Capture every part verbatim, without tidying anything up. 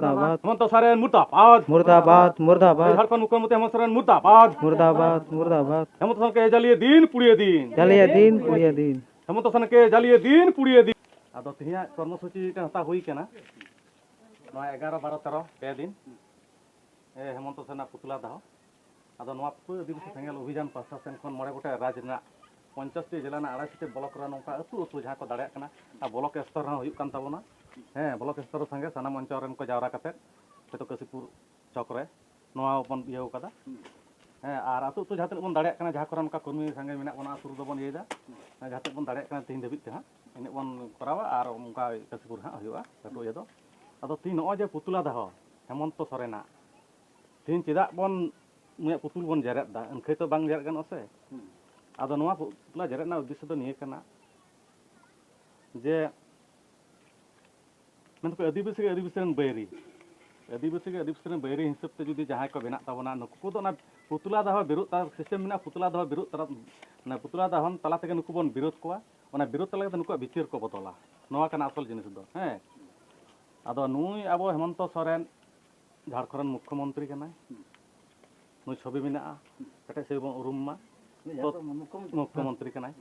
মুর্দাবাদ। হেমন্ত সোরেন মুর্দাবাদ। মুর্দাবাদ, মুর্দাবাদ। ঝাড়খণ্ড মুখ্যমন্ত্রী হেমন্ত সোরেন মুর্দাবাদ। মুর্দাবাদ, মুর্দাবাদ। হেমন্ত সোরেনকে জ্বালিয়ে দিন, পুড়িয়ে দিন। জ্বালিয়ে দিন, পুড়িয়ে দিন। হেমন্ত সোরেনকে জ্বালিয়ে দিন, পুড়িয়ে দিন। ᱟᱫᱚ ᱛᱮᱦᱮᱧᱟᱜ ᱠᱚᱨᱢᱚᱥᱩᱪᱤ ᱢᱤᱫᱴᱟᱝ ᱦᱟᱛᱟᱣ ᱦᱩᱭ ᱠᱟᱱᱟ, ᱱᱚᱣᱟ ᱮᱜᱟᱨᱚ, ᱵᱟᱨᱚ, ᱛᱮᱨᱚ, ᱯᱮ ᱫᱤᱱ᱾ ᱮ, ᱦᱮᱢᱚᱱᱛᱚ ᱥᱚᱨᱮᱱᱟᱜ ᱯᱩᱛᱞᱟ ᱫᱟᱦᱚ᱾ ᱟᱫᱚ ᱱᱚᱣᱟ ᱯᱩᱨᱟᱹ ᱟᱹᱫᱤᱵᱟᱹᱥᱤ ᱥᱮᱸᱜᱮᱞ ᱚᱵᱷᱤᱡᱟᱱ ᱯᱟᱥᱴᱟ ᱥᱮᱱ ᱠᱷᱚᱱ ᱢᱚᱬᱮ ᱜᱚᱴᱮᱡ ᱨᱟᱡᱽ ᱨᱮᱱᱟᱜ ᱯᱚᱧᱪᱟᱥ ᱴᱤ ᱡᱮᱞᱟ ᱨᱮᱱᱟᱜ ᱟᱲᱟᱭᱥᱚ ᱴᱤ ᱵᱞᱚᱠ ᱨᱮ ᱱᱚᱝᱠᱟ ᱟᱹᱛᱩ ᱟᱹᱛᱩ ᱡᱟᱦᱟᱸ ᱠᱚ ᱫᱟᱲᱮᱭᱟᱜ ᱠᱟᱱᱟ, ᱟᱨ ᱵᱞᱚᱠ ᱥᱛᱚᱨ ᱨᱮᱦᱚᱸ ᱦᱩᱭᱩᱜ ᱠᱟᱱ ᱛᱟᱵᱚᱱᱟ᱾ ᱦᱮᱸ, ᱵᱞᱚᱠ ᱥᱛᱚᱨ ᱥᱚᱸᱜᱮ ᱥᱟᱱᱟᱢ ᱚᱧᱪᱚᱞ ᱨᱮᱱ ᱠᱚ ᱡᱟᱣᱨᱟ ᱠᱟᱛᱮ ᱦᱚᱭᱛᱳ ᱠᱟᱹᱥᱤᱯᱩᱨ ᱪᱚᱠ ᱨᱮ ᱱᱚᱣᱟ ᱵᱚᱱ ᱤᱭᱟᱹᱣ ᱠᱟᱫᱟ᱾ ᱦᱮᱸ, ᱟᱨ ᱟᱹᱛᱩ ᱟᱹᱛᱩ ᱡᱟᱦᱟᱸ ᱛᱤᱱᱟᱹᱜ ᱵᱚᱱ ᱫᱟᱲᱮᱭᱟᱜ ᱠᱟᱱᱟ, ᱡᱟᱦᱟᱸ ᱠᱚᱨᱮ ᱱᱚᱝᱠᱟ ᱠᱚᱨᱢᱤ ᱥᱟᱸᱜᱮ ᱢᱮᱱᱟᱜ ᱵᱚᱱᱟ, ᱟᱹᱛᱩ ᱨᱮᱫᱚ ᱵᱚᱱ ᱤᱭᱟᱹᱭᱮᱫᱟ᱾ ᱦᱮᱸ, ᱡᱟᱦᱟᱸ ᱛᱤᱱᱟᱹᱜ ᱵᱚᱱ ᱫᱟᱲᱮᱭᱟᱜ ᱠᱟᱱᱟ ᱛᱮᱦᱮᱧ ᱫᱷᱟᱹᱵᱤᱡ ᱛᱮ ᱦᱟᱸᱜ ᱤᱱᱟᱹᱜ ᱵᱚᱱ ᱠᱚᱨᱟᱣᱟ, ᱟᱨ ᱚᱱᱠᱟ ᱠᱟᱹᱥᱤᱯᱩᱨ ᱦᱟᱸᱜ ᱦᱩᱭᱩᱜᱼᱟ ᱞᱟᱹᱴᱩ ᱤᱭᱟᱹ ᱫᱚ᱾ ᱟᱫᱚ ᱛᱮᱦᱮᱧ ᱱᱚᱜᱼᱚᱭ ᱡᱮ ᱯᱩᱛᱞᱟ ᱫᱟᱦᱚ ᱦᱮᱢᱚᱱᱛᱚ ᱥᱚᱨᱮᱱᱟᱜ, ᱛᱮᱦᱮᱧ ᱪᱮᱫᱟᱜ ᱵᱚᱱ ᱩᱱᱤᱭᱟᱜ ᱯᱩᱛᱩᱞ ᱵᱚᱱ ᱡᱮᱨᱮᱫ ᱫᱟ? ᱮᱱᱠᱷᱟᱹᱭ ᱛᱚ ᱵᱟᱝ ᱡᱮᱨᱮᱫ ᱜᱟᱱᱚᱜᱼᱟ ᱥᱮ᱾ ᱦᱩᱸ᱾ ᱟᱫᱚ ᱱᱚᱣᱟ ᱯᱩᱛᱞᱟ ᱡᱮᱨᱮᱫ ᱨᱮᱱᱟᱜ ᱩᱫᱽᱫᱮᱥᱥᱚ ᱫᱚ ᱱᱤᱭᱟᱹ ᱠᱟᱱᱟ ᱡᱮ, ᱢᱮᱱ ᱫᱚᱠᱚ ᱟᱹᱫᱤᱵᱟᱹᱥᱤ ᱜᱮ ᱟᱹᱫᱤᱵᱟᱹᱥᱤ ᱨᱮᱱ ᱵᱟᱹᱭᱨᱤ, ᱟᱹᱫᱤᱵᱟᱹᱥᱤ ᱜᱮ ᱟᱹᱫᱤᱵᱟᱹᱥᱤ ᱨᱮᱱ ᱵᱟᱹᱭᱨᱤ ᱦᱤᱥᱟᱹᱵ ᱛᱮ ᱡᱩᱫᱤ ᱡᱟᱦᱟᱸᱭ ᱠᱚ ᱵᱮᱱᱟᱜ ᱛᱟᱵᱚᱱᱟ, ᱱᱩᱠᱩ ᱠᱚᱫᱚ ᱚᱱᱟ ᱯᱩᱛᱞᱟ ᱫᱟᱦᱚ ᱵᱤᱨᱳᱫ ᱛᱟᱞᱟ, ᱥᱤᱥᱴᱮᱢ ᱢᱮᱱᱟᱜᱼᱟ, ᱯᱩᱛᱞᱟ ᱫᱟᱦᱚ ᱵᱤᱨᱳᱫ ᱛᱟᱞᱟ, ᱚᱱᱟ ᱯᱩᱛᱞᱟ ᱫᱟᱦᱚᱱ ᱛᱟᱞᱟ ᱛᱮᱜᱮ ᱱᱩᱠᱩ ᱵᱚᱱ ᱵᱤᱨᱳᱫ ᱠᱚᱣᱟ᱾ ᱚᱱᱟ ᱵᱤᱨᱳᱫ ᱛᱟᱞᱟ ᱠᱟᱛᱮ ᱱᱩᱠᱩᱣᱟᱜ ᱵᱤᱪᱟᱹᱨ ᱠᱚ ᱵᱚᱫᱚᱞᱟ᱾ ᱱᱚᱣᱟ ᱠᱟᱱᱟ ᱟᱥᱚᱞ ᱡᱤᱱᱤᱥ ᱫᱚ᱾ ᱦᱮᱸ, ᱟᱫᱚ ᱱᱩᱭ ᱟᱵᱚ ᱦᱮᱢᱚᱱᱛᱚ ᱥᱚᱨᱮᱱ ᱡᱷᱟᱲᱠᱷᱚᱸᱰ ᱨᱮᱱ ᱢᱩᱠᱠᱷᱚ ᱢᱚᱱᱛᱨᱤ ᱠᱟᱱᱟᱭ᱾ ᱦᱩᱸ᱾ ᱱᱩᱭ ᱪᱷᱚᱵᱤ ᱢᱮᱱᱟᱜᱼᱟ, ᱦᱩᱸ᱾ ᱠᱮᱴᱮᱡ ᱥᱟᱹᱦᱤᱡ ᱵᱚᱱ ᱩᱨᱩᱢ ᱢᱟ᱾ ᱩᱱᱤ ᱛᱚ ᱡᱷᱟᱲᱠᱷᱚᱸᱰ ᱢᱩᱠᱠᱷᱚ ᱢᱚᱱᱛᱨᱤ᱾ ᱢᱩᱠᱠᱷᱚ ᱢᱚᱱᱛᱨᱤ ᱠᱟᱱᱟᱭ᱾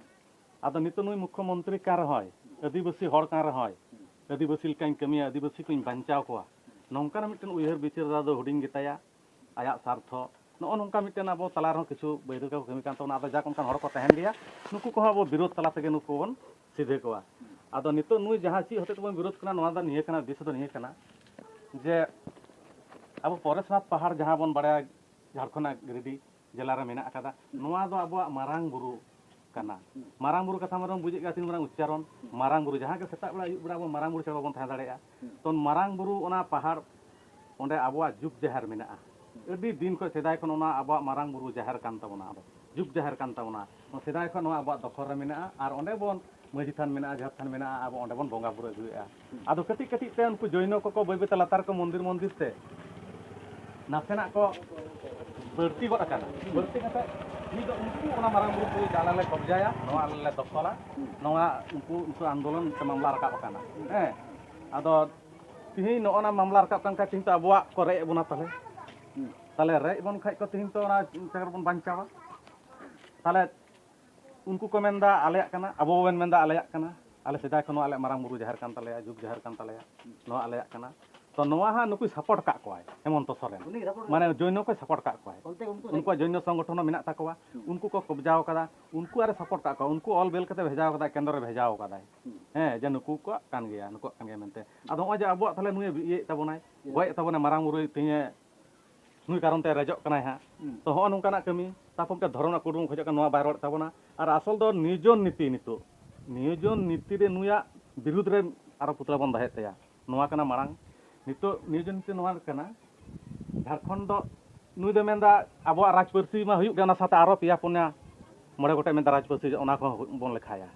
ᱟᱫᱚ ᱱᱤᱛᱚᱜ ᱱᱩᱭ ᱢᱩᱠᱠᱷᱚ ᱢᱚᱱᱛᱨᱤ ᱠᱟᱱ ᱨᱮᱦᱚᱸᱭ, ᱦᱩᱸ᱾ ᱟᱹᱫᱤᱵᱟᱹᱥᱤ ᱦᱚᱲ ᱠᱟᱱ ᱨᱮᱦᱚᱸᱭ, ᱦᱩᱸ᱾ ᱟᱹᱫᱤᱵᱟᱹᱥᱤ ᱞᱮᱠᱟᱧ ᱠᱟᱹᱢᱤᱭᱟ, ᱟᱹᱫᱤᱵᱟᱹᱥᱤ ᱠᱚᱧ ᱵᱟᱧᱪᱟᱣ ᱠᱚᱣᱟ, ᱦᱩᱸ᱾ ᱱᱚᱝᱠᱟᱱᱟᱜ ᱢᱤᱫᱴᱮᱱ ᱩᱭᱦᱟᱹᱨ ᱵᱤᱪᱟᱹᱨ ᱫᱚ ᱦᱩᱰᱤᱧ ᱜᱮᱛᱟᱭᱟ᱾ ᱟᱭᱟᱜ ᱥᱟᱨᱛᱷᱚ, ᱱᱚᱜᱼᱚ ᱱᱚᱝᱠᱟ ᱢᱤᱫᱴᱮᱱ ᱟᱵᱚ ᱛᱟᱞᱟ ᱨᱮᱦᱚᱸ ᱠᱤᱪᱷᱩ ᱵᱟᱹᱭᱨᱤ ᱞᱮᱠᱟ ᱠᱚ ᱠᱟᱹᱢᱤ ᱠᱟᱱ ᱛᱟᱵᱚᱱᱟ᱾ ᱟᱫᱚ ᱡᱟᱠ, ᱚᱱᱠᱟᱱ ᱦᱚᱲ ᱠᱚ ᱛᱟᱦᱮᱱ ᱜᱮᱭᱟ, ᱱᱩᱠᱩ ᱠᱚᱦᱚᱸ ᱟᱵᱚ ᱵᱤᱨᱳᱫ ᱛᱟᱞᱟ ᱛᱮᱜᱮ ᱱᱩᱠᱩ ᱵᱚᱱ ᱥᱤᱫᱷᱟᱹ ᱠᱚᱣᱟ᱾ ᱟᱫᱚ ᱱᱤᱛᱚᱜ ᱱᱩᱭ ᱡᱟᱦᱟᱸ ᱪᱮᱫ ᱦᱚᱛᱮᱡ ᱛᱮᱵᱚᱱ ᱵᱤᱨᱳᱫ ᱠᱟᱱᱟ, ᱱᱚᱣᱟ ᱫᱚ ᱱᱤᱭᱟᱹ ᱠᱟᱱᱟ, ᱩᱫᱽᱫᱮᱥᱥᱚ ᱫᱚ ᱱᱤᱭᱟᱹ ᱠᱟᱱᱟ ᱡᱮ ᱟᱵᱚ ᱯᱚᱨᱮᱥᱱᱟᱛᱷ ᱯᱟᱦᱟᱲ ᱡᱟᱦᱟᱸ ᱵᱚᱱ ᱵᱟᱲᱟᱭᱟ, ᱡᱷᱟᱲᱠᱷᱚᱸᱰ ᱨᱮᱱᱟᱜ ᱜᱤᱨᱤᱰᱤ ᱡᱮᱞᱟ ᱨᱮ ᱢᱮᱱᱟᱜ ᱟᱠᱟᱫᱟ, ᱱᱚᱣᱟ ᱫᱚ ᱟᱵᱚᱣᱟᱜ ᱢᱟᱨᱟᱝ ᱵᱩᱨᱩ ᱠᱟᱱᱟ᱾ ᱦᱩᱸ᱾ ᱢᱟᱨᱟᱝ ᱵᱩᱨᱩ ᱠᱟᱛᱷᱟ ᱢᱟᱵᱚᱱ ᱵᱩᱡᱮᱫ ᱜᱮᱭᱟ, ᱛᱤᱱ ᱢᱟᱨᱟᱝ ᱩᱪᱪᱟᱨᱚᱱ᱾ ᱦᱩᱸ᱾ ᱢᱟᱨᱟᱝ ᱵᱩᱨᱩ, ᱡᱟᱦᱟᱸ ᱜᱮ ᱥᱮᱛᱟᱜ ᱵᱮᱲᱟ ᱟᱹᱭᱩᱵ ᱵᱮᱲᱟ ᱟᱵᱚ ᱢᱟᱨᱟᱝ ᱵᱩᱨᱩ ᱪᱷᱟᱲᱟ ᱵᱟᱵᱚᱱ ᱛᱟᱦᱮᱸ ᱫᱟᱲᱮᱭᱟᱜᱼᱟ᱾ ᱦᱩᱸ᱾ ᱛᱚ ᱢᱟᱨᱟᱝ ᱵᱩᱨᱩ ᱚᱱᱟ ᱯᱟᱦᱟᱲ, ᱚᱸᱰᱮ ᱟᱵᱚᱣᱟᱜ ᱡᱩᱜᱽ ᱡᱟᱦᱮᱨ ᱢᱮᱱᱟᱜᱼᱟ᱾ ᱦᱩᱸ᱾ ᱟᱹᱰᱤ ᱫᱤᱱ ᱠᱷᱚᱱ, ᱥᱮᱫᱟᱭ ᱠᱷᱚᱱ ᱚᱱᱟ ᱟᱵᱚᱣᱟᱜ ᱢᱟᱨᱟᱝ ᱵᱩᱨᱩ ᱡᱟᱦᱮᱨ ᱠᱟᱱ ᱛᱟᱵᱚᱱᱟ, ᱟᱫᱚ ᱡᱩᱜᱽ ᱡᱟᱦᱮᱨ ᱠᱟᱱ ᱛᱟᱵᱚᱱᱟ᱾ ᱥᱮᱫᱟᱭ ᱠᱷᱚᱱ ᱱᱚᱣᱟ ᱟᱵᱚᱣᱟᱜ ᱫᱚᱠᱷᱚᱞ ᱨᱮ ᱢᱮᱱᱟᱜᱼᱟ, ᱟᱨ ᱚᱸᱰᱮ ᱵᱚᱱ ᱢᱟᱹᱡᱷᱤ ᱛᱷᱟᱱ ᱢᱮᱱᱟᱜᱼᱟ, ᱡᱟᱦᱮᱨ ᱛᱷᱟᱱ ᱢᱮᱱᱟᱜᱼᱟ, ᱟᱵᱚ ᱚᱸᱰᱮ ᱵᱚᱱ ᱵᱚᱸᱜᱟ ᱵᱩᱨᱩ ᱟᱹᱜᱩᱭᱮᱫᱼᱟ᱾ ᱦᱩᱸ᱾ ᱟᱫᱚ ᱠᱟᱹᱴᱤᱡ ᱠᱟᱹᱴᱤᱡ ᱛᱮ ᱩᱱᱠᱩ ᱡᱳᱭᱱᱚ ᱠᱚᱠᱚ ᱵᱟᱹᱭ ᱵᱟᱹᱭ ᱛᱮ ᱞᱟᱛᱟᱨ ᱠᱚ ᱢᱚᱱᱫᱤᱨ ᱢᱚᱱᱫᱤᱨ ᱛᱮ ᱱᱟᱥᱮᱱᱟᱜ ᱠᱚ ᱵᱟᱹᱲᱛᱤ ᱜᱚᱫ ᱟᱠᱟᱱᱟ᱾ ᱵᱟᱹᱲᱛᱤ ᱠᱟᱛᱮ ᱱᱤᱛ ᱫᱚ ᱩᱱᱠᱩ ᱚᱱᱟ ᱢᱟᱨᱟᱝ ᱵᱩᱨᱩ ᱠᱚ ᱟᱞᱮ ᱞᱮ ᱠᱚᱵᱡᱟᱭᱟ, ᱱᱚᱣᱟ ᱟᱞᱮ ᱞᱮ ᱫᱚᱠᱷᱚᱞᱟ, ᱱᱚᱣᱟ ᱩᱱᱠᱩ, ᱩᱱᱠᱩ ᱟᱱᱫᱳᱞᱚᱱ ᱥᱮ ᱢᱟᱢᱞᱟ ᱨᱟᱠᱟᱵ ᱟᱠᱟᱱᱟ᱾ ᱦᱮᱸ, ᱟᱫᱚ ᱛᱤᱦᱤᱧ ᱱᱚᱜᱼᱚ ᱱᱟ ᱢᱟᱢᱞᱟ ᱨᱟᱠᱟᱵ ᱠᱟᱱ ᱠᱷᱟᱡ, ᱛᱤᱦᱤᱧ ᱛᱚ ᱟᱵᱚᱣᱟᱜ ᱠᱚ ᱨᱮᱡ ᱮᱫ ᱵᱚᱱᱟ᱾ ᱛᱟᱦᱞᱮ ᱛᱟᱦᱞᱮ ᱨᱮᱡ ᱵᱚᱱ ᱠᱷᱟᱡ ᱠᱚ, ᱛᱤᱦᱤᱧ ᱛᱚ ᱚᱱᱟ ᱡᱟᱭᱜᱟ ᱨᱮᱵᱚᱱ ᱵᱟᱧᱪᱟᱣᱟ᱾ ᱛᱟᱦᱞᱮ ᱩᱱᱠᱩ ᱠᱚ ᱢᱮᱱᱫᱟ ᱟᱞᱮᱭᱟᱜ ᱠᱟᱱᱟ, ᱟᱵᱚ ᱵᱚᱱ ᱢᱮᱱᱫᱟ ᱟᱞᱮᱭᱟᱜ ᱠᱟᱱᱟ᱾ ᱟᱞᱮ ᱥᱮᱫᱟᱭ ᱠᱷᱚᱱ ᱱᱚᱣᱟ ᱟᱞᱮᱭᱟᱜ ᱢᱟᱨᱟᱝ ᱵᱩᱨᱩ ᱡᱟᱦᱮᱨ ᱠᱟᱱ ᱛᱟᱞᱮᱭᱟ, ᱡᱩᱜᱽ ᱡᱟᱦᱮᱨ ᱠᱟᱱ ᱛᱟᱞᱮᱭᱟ, ᱱᱚᱣᱟ ᱟᱞᱮᱭᱟᱜ ᱠᱟᱱᱟ᱾ ᱛᱚ ᱱᱚᱣᱟ ᱦᱟᱸᱜ ᱱᱩᱠᱩᱭ ᱥᱟᱯᱳᱨᱴ ᱠᱟᱜ ᱠᱚᱣᱟᱭ ᱦᱮᱢᱚᱱᱛᱚ ᱥᱚᱨᱮᱱ, ᱩᱱᱤ ᱥᱟᱯᱳᱨᱴ ᱢᱟᱱᱮ ᱡᱳᱭᱱᱚ ᱠᱚᱭ ᱥᱟᱯᱳᱨᱴ ᱠᱟᱜ ᱠᱚᱣᱟᱭ᱾ ᱚᱱᱛᱮ ᱩᱱᱠᱩ ᱩᱱᱠᱩᱣᱟᱜ ᱡᱳᱭᱱᱚ ᱥᱚᱝᱜᱚᱴᱷᱚᱱ ᱦᱚᱸ ᱢᱮᱱᱟᱜ ᱛᱟᱠᱚᱣᱟ, ᱦᱩᱸ᱾ ᱩᱱᱠᱩ ᱠᱚ ᱠᱚᱵᱡᱟᱣ ᱠᱟᱫᱟ, ᱩᱱᱠᱩ ᱟᱨᱮ ᱥᱟᱯᱳᱨᱴ ᱠᱟᱜ ᱠᱚᱣᱟ, ᱩᱱᱠᱩ ᱚᱞ ᱵᱮᱞ ᱠᱟᱛᱮ ᱵᱷᱮᱡᱟᱣ ᱠᱟᱫᱟ, ᱠᱮᱱᱫᱨᱚ ᱨᱮ ᱵᱷᱮᱡᱟᱣ ᱠᱟᱫᱟᱭ᱾ ᱦᱩᱸ᱾ ᱦᱮᱸ, ᱡᱮ ᱱᱩᱠᱩ ᱠᱚᱣᱟᱜ ᱠᱟᱱ ᱜᱮᱭᱟ, ᱱᱩᱠᱩᱣᱟᱜ ᱠᱟᱱ ᱜᱮᱭᱟ ᱢᱮᱱᱛᱮ᱾ ᱟᱫᱚ ᱱᱚᱜᱼᱚᱭ ᱡᱮ ᱟᱵᱚᱣᱟᱜ ᱛᱟᱦᱞᱮ ᱱᱩᱭᱮ ᱤᱭᱟᱹᱭᱮᱫ ᱛᱟᱵᱚᱱᱟᱭ, ᱤᱭᱟᱹ᱾ ᱜᱚᱡ ᱮᱫ ᱛᱟᱵᱚᱱᱟᱭ, ᱢᱟᱨᱟᱝ ᱵᱩᱨᱩᱭ ᱛᱤᱦᱤᱧᱮ ᱱᱩᱭ ᱠᱟᱨᱚᱱ ᱛᱮ ᱨᱮᱡᱚᱜ ᱠᱟᱱᱟᱭ ᱦᱟᱸᱜ᱾ ᱦᱩᱸ᱾ ᱛᱚ ᱦᱚᱸᱜᱼᱚ ᱱᱚᱝᱠᱟᱱᱟᱜ ᱠᱟᱹᱢᱤ, ᱛᱟᱨᱯᱚᱨ ᱢᱤᱫᱴᱮᱱ ᱫᱷᱚᱨᱚᱢ ᱨᱮᱱᱟᱜ code ᱵᱚᱱ ᱠᱷᱚᱡᱚᱜ ᱠᱟᱱᱟ, ᱱᱚᱣᱟ ᱵᱟᱭ ᱨᱚᱲᱮᱫ ᱛᱟᱵᱚᱱᱟ᱾ ᱟᱨ ᱟᱥᱚᱞ ᱫᱚ ᱱᱤᱡᱚᱱ ᱱᱤᱛᱤ, ᱱᱤᱛᱚᱜ ᱱᱤᱭᱳᱡᱚᱱ ᱱᱤᱛᱤ ᱨᱮ ᱱᱩᱭᱟᱜ ᱵᱤᱨᱩᱫᱽ ᱨᱮ ᱟᱨᱚ ᱯᱩᱛᱞᱟ ᱵᱚᱱ ᱫᱚᱦᱚᱭᱮᱫ ᱛᱟᱭᱟ, ᱱᱚᱣᱟ ᱠᱟᱱᱟ ᱢᱟᱲᱟᱝ᱾ ᱱᱤᱛᱚᱜ ᱱᱤᱭᱳᱡᱚᱱ ᱱᱤᱛᱤ ᱱᱚᱣᱟ ᱠᱟᱱᱟ, ᱡᱷᱟᱲᱠᱷᱚᱸᱰ ᱫᱚ ᱱᱩᱭ ᱫᱚ ᱢᱮᱱᱫᱟ ᱟᱵᱚᱣᱟᱜ ᱨᱟᱡᱽ ᱯᱟᱹᱨᱥᱤ ᱢᱟ ᱦᱩᱭᱩᱜ ᱜᱮ, ᱚᱱᱟ ᱥᱟᱶᱛᱮ ᱟᱨᱚ ᱯᱮᱭᱟ ᱯᱩᱱᱭᱟ ᱢᱚᱬᱮ ᱜᱚᱴᱮᱡ ᱢᱮᱱᱫᱟ ᱨᱟᱡᱽ ᱯᱟᱹᱨᱥᱤ, ᱚᱱᱟ ᱠᱚᱦᱚᱸ ᱵᱚᱱ ᱞᱮᱠᱷᱟᱭᱟ᱾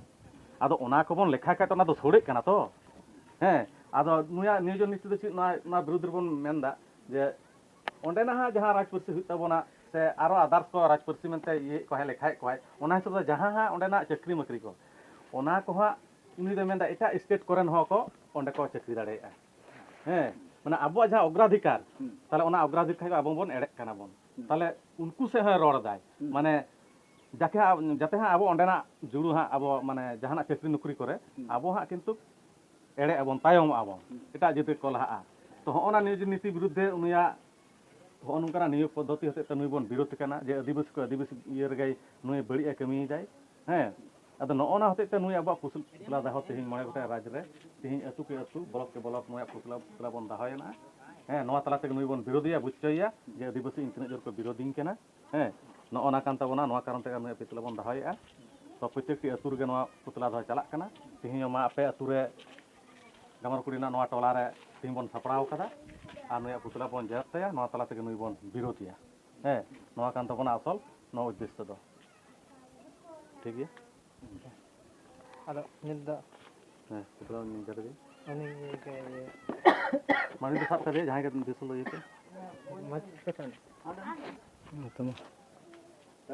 ᱟᱫᱚ ᱚᱱᱟ ᱠᱚᱵᱚᱱ ᱞᱮᱠᱷᱟ ᱠᱷᱟᱡ ᱛᱚ ᱚᱱᱟ ᱫᱚ ᱥᱚᱲᱮᱜ ᱠᱟᱱᱟ ᱛᱚ᱾ ᱦᱮᱸ, ᱟᱫᱚ ᱱᱩᱭᱟᱜ ᱱᱤᱭᱳᱡᱚᱱ ᱱᱤᱛᱤ ᱫᱚ ᱪᱮᱫ, ᱱᱚᱣᱟ, ᱱᱚᱣᱟ ᱵᱤᱨᱩᱫᱽ ᱨᱮᱵᱚᱱ ᱢᱮᱱᱫᱟ ᱡᱮ ᱚᱸᱰᱮᱱᱟᱜ ᱦᱟᱸᱜ ᱡᱟᱦᱟᱸ ᱨᱟᱡᱽ ᱯᱟᱹᱨᱥᱤ ᱦᱩᱭᱩᱜ ᱛᱟᱵᱚᱱᱟ, ᱥᱮ ᱟᱨᱚ others ᱠᱚ ᱨᱟᱡᱽ ᱯᱟᱹᱨᱥᱤ ᱢᱮᱱᱛᱮ ᱤᱭᱟᱹᱭᱮᱫ ᱠᱚᱣᱟ, ᱞᱮᱠᱷᱟᱭᱮᱫ ᱠᱚᱣᱟᱭ, ᱚᱱᱟ ᱦᱤᱥᱟᱹᱵ ᱛᱮ ᱡᱟᱦᱟᱸ ᱦᱟᱸᱜ ᱚᱸᱰᱮᱱᱟᱜ ᱪᱟᱹᱠᱨᱤ ᱢᱟᱹᱠᱨᱤ ᱠᱚ, ᱚᱱᱟ ᱠᱚ ᱦᱟᱸᱜ ᱩᱱᱤ ᱫᱚᱭ ᱢᱮᱱᱫᱟ ᱮᱴᱟᱜ state ᱠᱚᱨᱮᱱ ᱦᱚᱸ ᱠᱚ ᱚᱸᱰᱮ ᱠᱚ ᱪᱟᱹᱠᱨᱤ ᱫᱟᱲᱮᱭᱟᱜᱼᱟ᱾ ᱦᱮᱸ, ᱢᱟᱱᱮ ᱟᱵᱚᱣᱟᱜ ᱡᱟᱦᱟᱸ ᱚᱜᱽᱨᱟᱫᱷᱤᱠᱟᱨ, ᱦᱩᱸ᱾ ᱛᱟᱦᱞᱮ ᱚᱱᱟ ᱚᱜᱽᱨᱟᱫᱷᱤᱠᱟᱨ ᱠᱷᱚᱡ ᱟᱵᱚ ᱵᱚᱱ ᱮᱲᱮᱜ ᱠᱟᱱᱟ ᱵᱚᱱ᱾ ᱦᱩᱸ᱾ ᱛᱟᱦᱞᱮ ᱩᱱᱠᱩ ᱥᱮᱫ ᱦᱚᱸᱭ ᱨᱚᱲ ᱮᱫᱟᱭ, ᱦᱩᱸ᱾ ᱢᱟᱱᱮ ᱡᱟᱛᱮ ᱦᱟᱸᱜ, ᱡᱟᱛᱮ ᱦᱟᱸᱜ ᱟᱵᱚ ᱚᱸᱰᱮᱱᱟᱜ ᱡᱩᱲᱩ ᱦᱟᱸᱜ ᱟᱵᱚ ᱢᱟᱱᱮ ᱡᱟᱦᱟᱱᱟᱜ ᱪᱟᱹᱠᱨᱤ ᱱᱚᱠᱨᱤ ᱠᱚᱨᱮ ᱦᱩᱸ᱾ ᱟᱵᱚ ᱦᱟᱸᱜ ᱠᱤᱱᱛᱩ ᱮᱲᱮᱜ ᱟᱵᱚᱱ, ᱛᱟᱭᱚᱢᱚᱜ ᱟᱵᱚᱱ, ᱦᱩᱸ᱾ ᱮᱴᱟᱜ ᱡᱟᱹᱛ ᱠᱚ ᱞᱟᱦᱟᱜᱼᱟ᱾ ᱛᱚ ᱦᱚᱸᱜᱼᱚ ᱱᱟ ᱱᱤᱭᱚᱢ ᱱᱤᱛᱤ ᱵᱤᱨᱩᱫᱽᱫᱷᱮ ᱩᱱᱤᱭᱟᱜ ᱦᱚᱸᱜᱼᱚ ᱱᱚᱝᱠᱟᱱᱟᱜ ᱱᱤᱭᱚᱢ ᱯᱚᱫᱽᱫᱷᱚᱛᱤ ᱦᱚᱛᱮᱡ ᱛᱮ ᱱᱩᱭ ᱵᱚᱱ ᱵᱤᱨᱳᱫᱷ ᱠᱟᱱᱟ ᱡᱮ ᱟᱹᱫᱤᱵᱟᱹᱥᱤ ᱠᱚ ᱟᱹᱫᱤᱵᱟᱹᱥᱤ ᱤᱭᱟᱹ ᱨᱮᱜᱮ ᱱᱩᱭ ᱵᱟᱹᱲᱤᱡ ᱮ ᱠᱟᱹᱢᱤᱭᱮᱫᱟᱭ᱾ ᱦᱮᱸ, ᱟᱫᱚ ᱱᱚᱜᱼᱚ ᱱᱟ ᱦᱚᱛᱮᱡ ᱛᱮ ᱱᱩᱭ ᱟᱵᱚᱣᱟᱜ ᱯᱩᱥᱞᱟ ᱫᱟᱦᱚ ᱛᱮᱦᱮᱧ ᱢᱚᱬᱮ ᱜᱚᱴᱮᱡ ᱨᱟᱡᱽ ᱨᱮ ᱛᱮᱦᱮᱧ ᱟᱹᱛᱩ ᱠᱮ ᱟᱹᱛᱩ, ᱵᱞᱚᱠ ᱠᱮ ᱵᱞᱚᱠ ᱱᱩᱭᱟᱜ ᱯᱩᱛᱞᱟ, ᱯᱩᱛᱞᱟ ᱵᱚᱱ ᱫᱟᱦᱚᱭᱮᱱᱟ᱾ ᱦᱮᱸ, ᱱᱚᱣᱟ ᱛᱟᱞᱟ ᱛᱮᱜᱮ ᱱᱩᱭ ᱵᱚᱱ ᱵᱤᱨᱳᱫᱷᱮᱭᱟ, ᱵᱩᱡᱽ ᱦᱚᱪᱚᱭᱮᱭᱟ ᱡᱮ ᱟᱹᱫᱤᱵᱟᱹᱥᱤ ᱤᱧ ᱛᱤᱱᱟᱹᱜ ᱡᱳᱨ ᱠᱚ ᱵᱤᱨᱳᱫᱷᱤᱧ ᱠᱟᱱᱟ᱾ ᱦᱮᱸ, ᱱᱚᱜᱼᱚ ᱱᱟ ᱠᱟᱱ ᱛᱟᱵᱚᱱᱟ, ᱱᱚᱣᱟ ᱠᱟᱨᱚᱱ ᱛᱮᱜᱮ ᱱᱩᱭᱟᱜ ᱯᱩᱛᱞᱟ ᱵᱚᱱ ᱫᱟᱦᱚᱭᱮᱫᱼᱟ᱾ ᱛᱚ ᱯᱨᱚᱛᱮᱠᱴᱤ ᱟᱹᱛᱩ ᱨᱮᱜᱮ ᱱᱚᱣᱟ ᱯᱩᱛᱞᱟ ᱫᱚᱦᱚ ᱪᱟᱞᱟᱜ ᱠᱟᱱᱟ᱾ ᱛᱮᱦᱮᱧ ᱦᱚᱸ ᱢᱟ ᱟᱯᱮ ᱟᱹᱛᱩ ᱨᱮ ᱜᱟᱢᱟᱨᱠᱩᱲᱤ ᱨᱮᱱᱟᱜ ᱱᱚᱣᱟ ᱴᱚᱞᱟ ᱨᱮ ᱛᱮᱦᱮᱧ ᱵᱚᱱ ᱥᱟᱯᱲᱟᱣ ᱠᱟᱫᱟ ᱟᱨ ᱱᱩᱭᱟᱜ ᱯᱩᱛᱞᱟ ᱵᱚᱱ ᱡᱮᱨᱮᱫ ᱛᱟᱭᱟ, ᱱᱚᱣᱟ ᱛᱟᱞᱟ ᱛᱮᱜᱮ ᱱᱩᱭ ᱵᱚᱱ ᱵᱤᱨᱳᱫᱷᱮᱭᱟ᱾ ᱦᱮᱸ, ᱱᱚᱣᱟ ᱠᱟᱱ ᱛᱟᱵᱚᱱᱟ ᱟᱥᱚᱞ ᱱᱚᱣᱟ ᱩᱫᱽᱫᱮᱥᱥᱚ ᱫᱚ᱾ ᱴᱷᱤᱠ ᱜᱮᱭᱟ᱾ ᱟᱫᱚ ᱱᱤᱛ ᱫᱚ ᱦᱮᱸ, ᱯᱩᱛᱞᱟ ᱩᱱᱤ ᱡᱟᱹᱨᱤ ᱩᱱᱤ ᱜᱮ ᱤᱭᱟᱹ ᱢᱟ ᱩᱱᱤ ᱫᱚ ᱥᱟᱵ ᱠᱟᱫᱮᱭᱟ, ᱡᱟᱦᱟᱸᱭ ᱜᱮ ᱫᱤᱥᱟᱹ ᱞᱟᱹᱭ ᱯᱮ᱾ ᱢᱟᱹᱡᱷᱤ ᱯᱮ ᱴᱷᱮᱱ᱾ ᱦᱮᱸ, ᱛᱚ ᱢᱟ᱾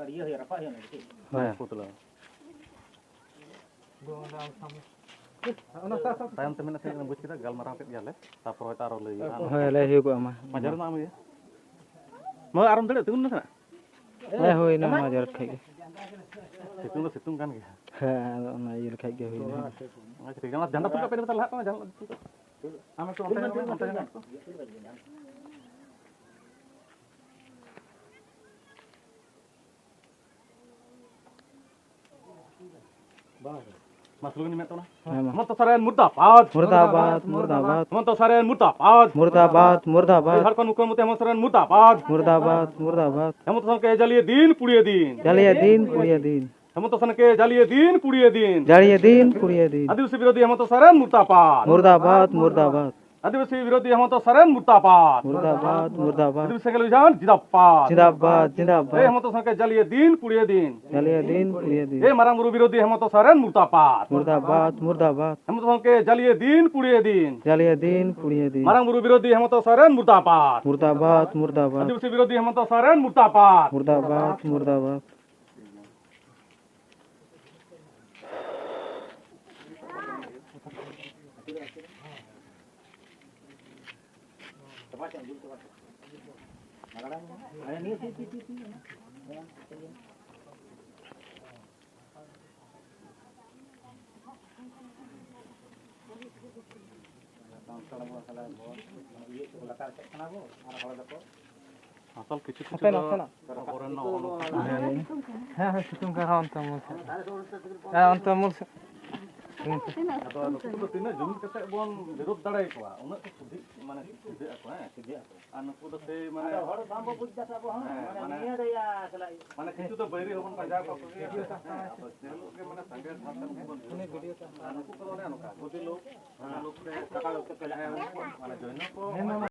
ᱤᱭᱟᱹ ᱦᱩᱭᱩᱜᱼᱟ, ᱨᱟᱯᱟᱜ ᱦᱩᱭᱩᱜᱼᱟ ᱚᱱᱟ ᱜᱮ᱾ ᱦᱮᱸ, ᱯᱩᱛᱞᱟ᱾ ᱫᱚ ᱚᱸᱰᱮ ᱟᱢ ᱥᱟᱢᱱᱮ᱾ ᱛᱟᱭᱚᱢ ᱛᱮ ᱢᱮᱱᱟᱜ ᱛᱟᱦᱮᱸ ᱠᱟᱱᱟ, ᱵᱩᱡᱽ ᱠᱮᱫᱟ, ᱜᱟᱞᱢᱟᱨᱟᱣ ᱠᱮᱫ ᱜᱮᱭᱟᱞᱮ, ᱛᱟᱨᱯᱚᱨ ᱦᱚᱭᱛᱳ ᱟᱨᱚ ᱞᱟᱹᱭ ᱦᱩᱭᱩᱜᱼᱟ᱾ ᱦᱳᱭ, ᱞᱟᱹᱭ ᱦᱩᱭᱩᱜᱼᱟ ᱢᱟ᱾ ᱢᱟ ᱡᱟᱨᱮ ᱢᱟ ᱟᱢ ᱜᱮ᱾ ᱢᱟ ᱟᱨᱚᱢ ᱫᱟᱲᱮᱭᱟᱜ ᱛᱤᱸᱜᱩᱱ ᱢᱮ ᱥᱮ ᱱᱟᱜ᱾ ᱦᱮᱸ, ᱦᱩᱭᱱᱟ, ᱢᱟ ᱡᱟᱨᱮᱫ ᱠᱷᱟᱡ ᱜᱮ᱾ ᱥᱤᱛᱩᱝ ᱫᱚ ᱥᱤᱛᱩᱝ ᱠᱟᱱ ᱜᱮᱭᱟ᱾ ᱦᱮᱸ, ᱟᱫᱚ ᱚᱱᱟ ᱤᱭᱟᱹ ᱞᱮᱠᱷᱟᱡ ᱜᱮ ᱦᱩᱭᱱᱟ᱾ ᱟᱪᱪᱷᱟ, ᱴᱷᱤᱠ ᱜᱮᱭᱟ, ᱚᱱᱟ ᱡᱷᱟᱱᱰᱟ ᱛᱩᱞ ᱠᱟᱜ ᱯᱮ, ᱤᱱᱟᱹ ᱠᱟᱛᱮ ᱞᱟᱦᱟᱜ ᱠᱟᱱᱟ, ᱡᱷᱟᱱᱰᱟ ᱛᱩᱞ ᱠᱟᱜ ᱯᱮ᱾ ᱟᱢ ᱮᱠᱴᱩ ᱚᱱᱛᱮ ᱧᱮᱞ ᱢᱮ, ᱚᱱᱛᱮ ᱧᱮᱞ ᱢᱮ᱾ ᱢᱟ ᱥᱞᱳᱜᱟᱱ ᱢᱮᱱᱟᱜ ᱛᱟᱵᱚᱱᱟ᱾ ᱦᱮᱸ, ᱢᱟ᱾ ᱦᱮᱢᱚᱱᱛᱚ ᱥᱚᱨᱮᱱ ᱢᱩᱨᱫᱟᱵᱟᱫ᱾ ᱢᱩᱨᱫᱟᱵᱟᱫ, ᱢᱩᱨᱫᱟᱵᱟᱫ᱾ ᱦᱮᱢᱚᱱᱛᱚ ᱥᱚᱨᱮᱱ ᱢᱩᱨᱫᱟᱵᱟᱫ᱾ ᱢᱩᱨᱫᱟᱵᱟᱫ, ᱢᱩᱨᱫᱟᱵᱟᱫ᱾ ᱡᱷᱟᱲᱠᱷᱚᱸᱰ ᱢᱩᱠᱷᱭᱚᱢᱚᱱᱛᱨᱤ ᱦᱮᱢᱚᱱᱛᱚ ᱥᱚᱨᱮᱱ ᱢᱩᱨᱫᱟᱵᱟᱫ᱾ ᱢᱩᱨᱫᱟᱵᱟᱫ, ᱢᱩᱨᱫᱟᱵᱟᱫ᱾ ᱦᱮᱢᱚᱱᱛᱚ ᱥᱚᱨᱮᱱ ᱠᱮ ᱡᱟᱞᱤᱭᱮ ᱫᱤᱱ ᱯᱩᱲᱤᱭᱮ ᱫᱤᱱ᱾ ᱡᱟᱞᱤᱭᱮ ᱫᱤᱱ ᱯᱩᱲᱤᱭᱮ ᱫᱤᱱ᱾ ᱦᱮᱢᱚᱱᱛᱚ ᱥᱚᱨᱮᱱ ᱠᱮ ᱡᱟᱞᱤᱭᱮ ᱫᱤᱱ ᱯᱩᱲᱤᱭᱮ ᱫᱤᱱ᱾ ᱡᱟᱞᱤᱭᱮ ᱫᱤᱱ ᱯᱩᱲᱤᱭᱮ ᱫᱤᱱ᱾ ᱟᱹᱫᱤᱵᱟᱹᱥᱤ ᱵᱤᱨᱳᱫᱷᱤ ᱦᱮᱢᱚᱱᱛᱚ ᱥᱚᱨᱮᱱ ᱢᱩᱨᱫᱟᱵᱟᱫ᱾ ᱢᱩᱨᱫᱟᱵᱟᱫ, ᱢᱩᱨᱫᱟᱵᱟᱫ᱾ ᱟᱹᱫᱤᱵᱟᱹᱥᱤ ᱵᱤᱨᱳᱫᱷᱤ ᱦᱮᱢᱚᱱᱛᱚ ᱥᱚᱨᱮᱱ ᱢᱩᱨᱫᱟᱵᱟᱫ᱾ ᱢᱩᱨᱫᱟᱵᱟᱫ, ᱢᱩᱨᱫᱟᱵᱟᱫ᱾ ᱟᱹᱫᱤᱵᱟᱹᱥᱤ ᱥᱮᱸᱜᱮᱞ ᱚᱵᱷᱤᱡᱟᱱ ᱡᱤᱱᱫᱟᱵᱟᱫ᱾ ᱡᱤᱱᱫᱟᱵᱟᱫ, ᱡᱤᱱᱫᱟᱵᱟᱫ᱾ ᱮ ᱦᱮᱢᱚᱱᱛᱚ ᱥᱚᱨᱮᱱ ᱠᱮ ᱡᱟᱞᱤᱭᱮ ᱫᱤᱱ ᱯᱩᱲᱤᱭᱮ ᱫᱤᱱ᱾ ᱡᱟᱞᱤᱭᱮ ᱫᱤᱱ ᱯᱩᱲᱤᱭᱮ ᱫᱤᱱ᱾ ᱮ ᱢᱟᱨᱟᱝ ᱵᱩᱨᱩ ᱵᱤᱨᱳᱫᱷᱤ ᱦᱮᱢᱚᱱᱛᱚ ᱥᱚᱨᱮᱱ ᱢᱩᱨᱫᱟᱵᱟᱫ᱾ ᱢᱩᱨᱫᱟᱵᱟᱫ, ᱢᱩᱨᱫᱟᱵᱟᱫ᱾ ᱦᱮᱢᱚᱱᱛᱚ ᱥᱚᱨᱮᱱ ᱠᱮ ᱡᱟᱞᱤᱭᱮ ᱫᱤᱱ ᱯᱩᱲᱤᱭᱮ ᱫᱤᱱ᱾ ᱡᱟᱞᱤᱭᱮ ᱫᱤᱱ ᱯᱩᱲᱤᱭᱮ ᱫᱤᱱ᱾ ᱢᱟᱨᱟᱝ ᱵᱩᱨᱩ ᱵᱤᱨᱳᱫᱷᱤ ᱦᱮᱢᱚᱱᱛᱚ ᱥᱚᱨᱮᱱ ᱢᱩᱨᱫᱟᱵᱟᱫ᱾ ᱢᱩᱨᱫᱟᱵᱟᱫ, ᱢᱩᱨᱫᱟᱵᱟᱫ᱾ ᱟᱹᱫᱤᱵᱟᱹᱥᱤ ᱵᱤᱨᱳᱫᱷᱤ ᱦᱮᱢᱚᱱᱛᱚ ᱥᱚᱨᱮᱱ ᱢᱩᱨᱫᱟᱵᱟᱫ᱾ ᱢᱩᱨᱫᱟᱵᱟᱫ, ᱢᱩᱨᱫᱟᱵᱟᱫ᱾ ᱟᱥᱚᱞ ᱠᱤᱪᱷᱩ ᱠᱤᱪᱷᱩ ᱦᱟᱯᱮ ᱫᱚ ᱱᱟᱥᱮᱱᱟᱜ᱾ ᱟᱵᱚᱨᱮᱱ ᱱᱚᱜᱼᱚ ᱱᱚᱝᱠᱟ᱾ ᱦᱮᱸ, ᱦᱮᱸ, ᱥᱤᱛᱩᱝ ᱠᱟᱱ ᱨᱮᱦᱚᱸ ᱚᱱᱛᱮ ᱢᱩᱞ ᱥᱮᱫ᱾ ᱦᱮᱸ, ᱚᱱᱛᱮ ᱢᱩᱞ ᱥᱮᱫ᱾ ᱟᱫᱚ ᱱᱩᱠᱩ ᱫᱚ ᱛᱤᱱᱟᱹᱜ ᱡᱩᱢᱤᱫ ᱠᱟᱛᱮ ᱵᱚᱱ ᱵᱤᱨᱳᱫᱷ ᱫᱟᱲᱮᱭᱟᱠᱚᱣᱟ, ᱩᱱᱟᱹᱜ ᱠᱚ ᱥᱩᱫᱷᱤ, ᱢᱟᱱᱮ ᱥᱩᱫᱷᱟᱹᱜ ᱟᱠᱚ, ᱦᱮᱸ, ᱥᱩᱫᱷᱟᱹᱜ ᱟᱠᱚ᱾ ᱟᱨ ᱱᱩᱠᱩ ᱫᱚ ᱥᱮᱭ, ᱢᱟᱱᱮ, ᱟᱫᱚ ᱦᱚᱲ ᱵᱟᱝ ᱵᱚ ᱵᱩᱡᱽ ᱫᱟ ᱥᱮ ᱟᱵᱚ ᱦᱚᱸ, ᱦᱮᱸ, ᱢᱟᱱᱮ, ᱢᱟᱱᱮ, ᱱᱤᱭᱟᱹ ᱫᱚ ᱭᱟ ᱪᱟᱞᱟᱜ ᱦᱩᱭᱩᱜᱼᱟ᱾ ᱢᱟᱱᱮ ᱠᱤᱪᱷᱩ ᱫᱚ ᱵᱟᱹᱭᱨᱤ ᱦᱚᱸᱵᱚᱱ ᱯᱟᱸᱡᱟ ᱠᱚᱣᱟ ᱠᱚᱜᱮᱭᱟ, ᱦᱮᱸ, ᱟᱫᱚ ᱡᱮ ᱦᱤᱞᱳᱜ ᱜᱮ, ᱢᱟᱱᱮ, ᱥᱟᱸᱜᱮ ᱦᱚᱲ ᱴᱷᱮᱱ ᱵᱚᱱ, ᱟᱨ ᱱᱩᱠᱩ ᱠᱚᱫᱚ ᱚᱱᱮ ᱚᱱᱠᱟ, ᱜᱚᱫᱤ ᱞᱳᱠ, ᱦᱮᱸ, ᱞᱳᱠ ᱛᱮ ᱴᱟᱠᱟ ᱞᱳᱠ ᱛᱮ ᱪᱟᱞᱟᱜ ᱠᱟᱱᱟ᱾ ᱢᱟᱱᱮ, ᱡᱚᱭᱱᱚ ᱠᱚ,